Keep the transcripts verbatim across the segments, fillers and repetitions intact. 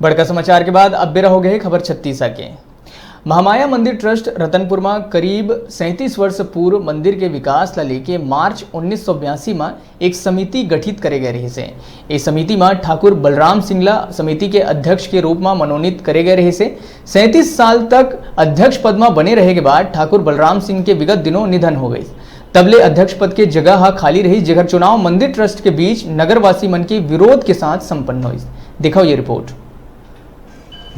बड़का समाचार के बाद अब बेरा हो गए खबर छत्तीसा के। महामाया मंदिर ट्रस्ट रतनपुर म करीब सैंतीस वर्ष पूर्व मंदिर के विकास ल लेके मार्च उन्नीस सौ बयासी म एक समिति गठित करे गए रहिस हे। ए समिति म ठाकुर बलराम सिंह ल समिति के अध्यक्ष के रूप म मनोनीत करे गए रहिस हे। सैंतीस साल तक अध्यक्ष पद म बने रहे के बाद ठाकुर बलराम सिंह के विगत दिनों निधन हो गइस। तब ले अध्यक्ष पद के जगह ह खाली रहिस, जेकर चुनाव मंदिर ट्रस्ट के बीच नगरवासी मन के विरोध के साथ संपन्न होइस। देखो ये रिपोर्ट।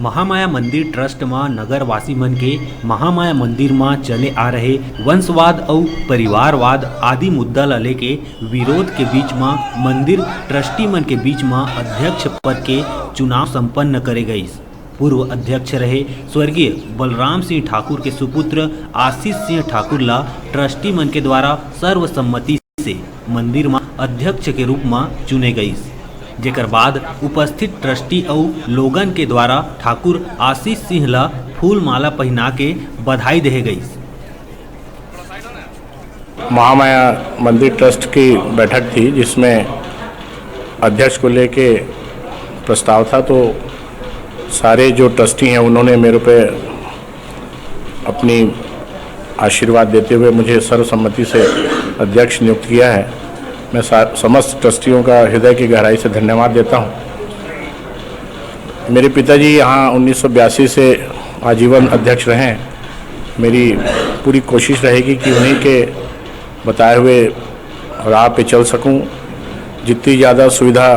महामाया मंदिर ट्रस्ट म नगरवासी मन के महामाया मंदिर म चले आ रहे वंशवाद अउ परिवारवाद आदि मुद्दा ल लेके विरोध के बीच म मंदिर ट्रस्टी मन के बीच म अध्यक्ष पद के चुनाव संपन्न करे गइस। पूर्व अध्यक्ष रहे स्वर्गीय बलराम सिंह ठाकुर के सुपुत्र आशीष सिंह ठाकुर ल ट्रस्टी मन के द्वारा सर्वसम्मति से मंदिर म अध्यक्ष के रूप म चुने गइस, जेकर बाद उपस्थित ट्रस्टी अउ लोगन के द्वारा ठाकुर आशीष सिंह ल फूल माला पहिना के बधाई देहे गइस। महामाया मंदिर ट्रस्ट की बैठक थी, जिसमें अध्यक्ष को लेके प्रस्ताव था, तो सारे जो ट्रस्टी हैं, उन्होंने मेरे पे अपनी आशीर्वाद देते हुए मुझे सर्वसम्मति से अध्यक्ष नियुक्त किया है। मैं सा-, समस्त ट्रस्टियों का हृदय की गहराई से धन्यवाद देता हूँ। मेरे पिताजी यहाँ उन्नीस सौ बयासी से आजीवन अध्यक्ष रहे हैं। मेरी पूरी कोशिश रहेगी कि उन्हीं के बताए हुए राह पे चल सकूं। जितनी ज़्यादा सुविधा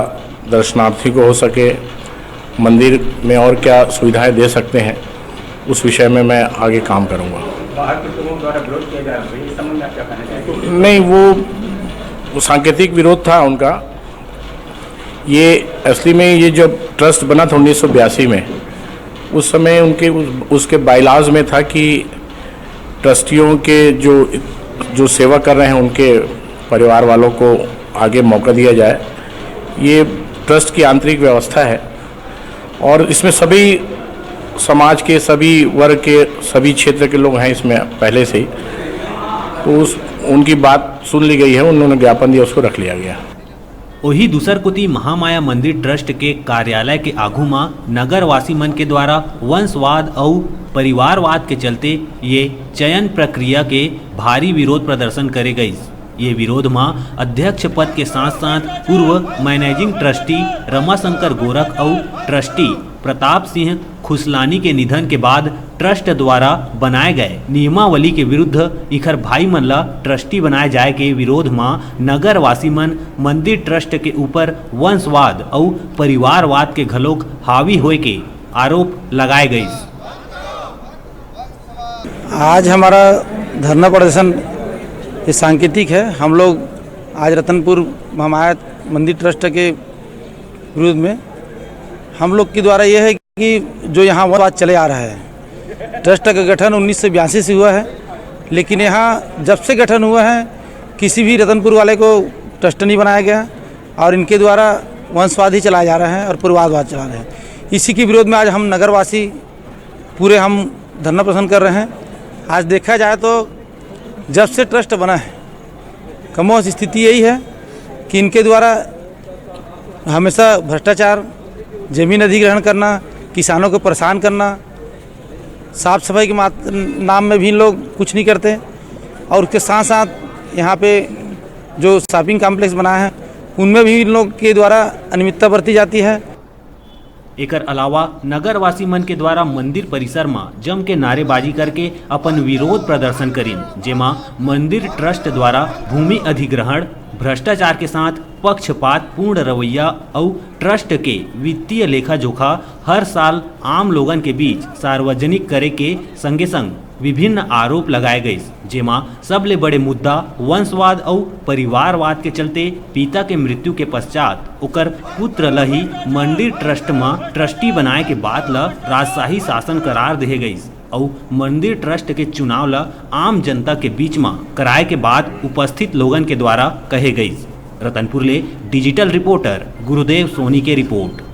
दर्शनार्थी को हो सके, मंदिर में और क्या सुविधाएं दे सकते हैं, उस विषय में मैं आगे काम करूंगा। बाहर के लोगों द्वारा विरोध किया जा रहा है, इस संबंध में आप क्या कहना चाहेंगे? नहीं, वो, वो सांकेतिक विरोध था उनका। ये असली में ये जब ट्रस्ट बना था उन्नीस सौ बयासी में, उस समय उनके उस, उसके बायलॉज में था कि ट्रस्टियों के जो, जो सेवा कर रहे हैं, उनके परिवार वालों को आगे मौका दिया जाए। ये ट्रस्ट की आंतरिक व्यवस्था है और इसमें सभी समाज के, सभी वर्ग के, सभी क्षेत्र के लोग हैं इसमें पहले से ही। तो उस, उनकी बात सुन ली गई है, उन्होंने ज्ञापन दिया, उसको रख लिया गया। ओही दूसर कोति महामाया मंदिर ट्रस्ट के कार्यालय के आघू म नगरवासी मन के द्वारा वंशवाद अउ परिवारवाद के चलते ये चयन प्रक्रिया के भारी विरोध प्रदर्शन करे गइस। ये विरोध म अध्यक्ष पद के साथ-साथ पूर्व मैनेजिंग ट्रस्टी रमाशंकर गोरख अउ ट्रस्टी प्रताप सिंह खुसलानी के निधन के बाद ट्रस्ट द्वारा बनाए गए नियमावली के विरुद्ध इखर भाई मन ला ट्रस्टी बनाए जाए के विरोध म नगरवासी मन मंदिर ट्रस्ट के ऊपर वंशवाद अउ परिवारवाद के घलोक हावी होए के आरोप लगाए गइस। आज हमारा धरना प्रदर्शन ये सांकेतिक है। हम लोग आज रतनपुर महामाया मंदिर ट्रस्ट के विरोध में हम लोग के द्वारा ये है कि जो यहाँ वंशवाद चले आ रहा है, ट्रस्ट का गठन उन्नीस सौ बयासी से हुआ है, लेकिन यहाँ जब से गठन हुआ है, किसी भी रतनपुर वाले को ट्रस्ट नहीं बनाया गया और इनके द्वारा वंशवाद ही चलाया जा रहा है और परिवारवाद चला रहे हैं। इसी के विरोध में आज हम नगरवासी पूरे हम धरना प्रदर्शन कर रहे हैं। आज देखा जाए तो जब से ट्रस्ट बना है, कमोबेश स्थिति यही है कि इनके द्वारा हमेशा भ्रष्टाचार, जमीन अधिग्रहण करना, किसानों को परेशान करना, साफ सफाई के मात-, नाम में भी इन लोग कुछ नहीं करते। और उसके साथ साथ यहाँ पे जो शॉपिंग कॉम्प्लेक्स बनाया है, उनमें भी इन लोग के द्वारा अनियमितता बरती जाती है। एकर अलावा नगरवासी मन के द्वारा मंदिर परिसर म जम के नारेबाजी करके अपन विरोध प्रदर्शन करिन, जेमा मंदिर ट्रस्ट द्वारा भूमि अधिग्रहण, भ्रष्टाचार के साथ पक्षपात पूर्ण रवैया अउ ट्रस्ट के वित्तीय लेखा जोखा हर साल आम लोगन के बीच सार्वजनिक करे के संगे संग विभिन्न आरोप लगाए गइस, जेमा सबले बड़े मुद्दा वंशवाद अउ परिवारवाद के चलते पिता के मृत्यु के पश्चात ओकर पुत्र ल ही मंदिर ट्रस्ट म ट्रस्टी बनाए के बात ल राजशाही शासन करार देहे गइस अउ मंदिर ट्रस्ट के चुनाव ल आम जनता के बीच म कराए के बात उपस्थित लोगन के द्वारा कहे गइस। रतनपुर ले digital reporter गुरुदेव सोनी के report।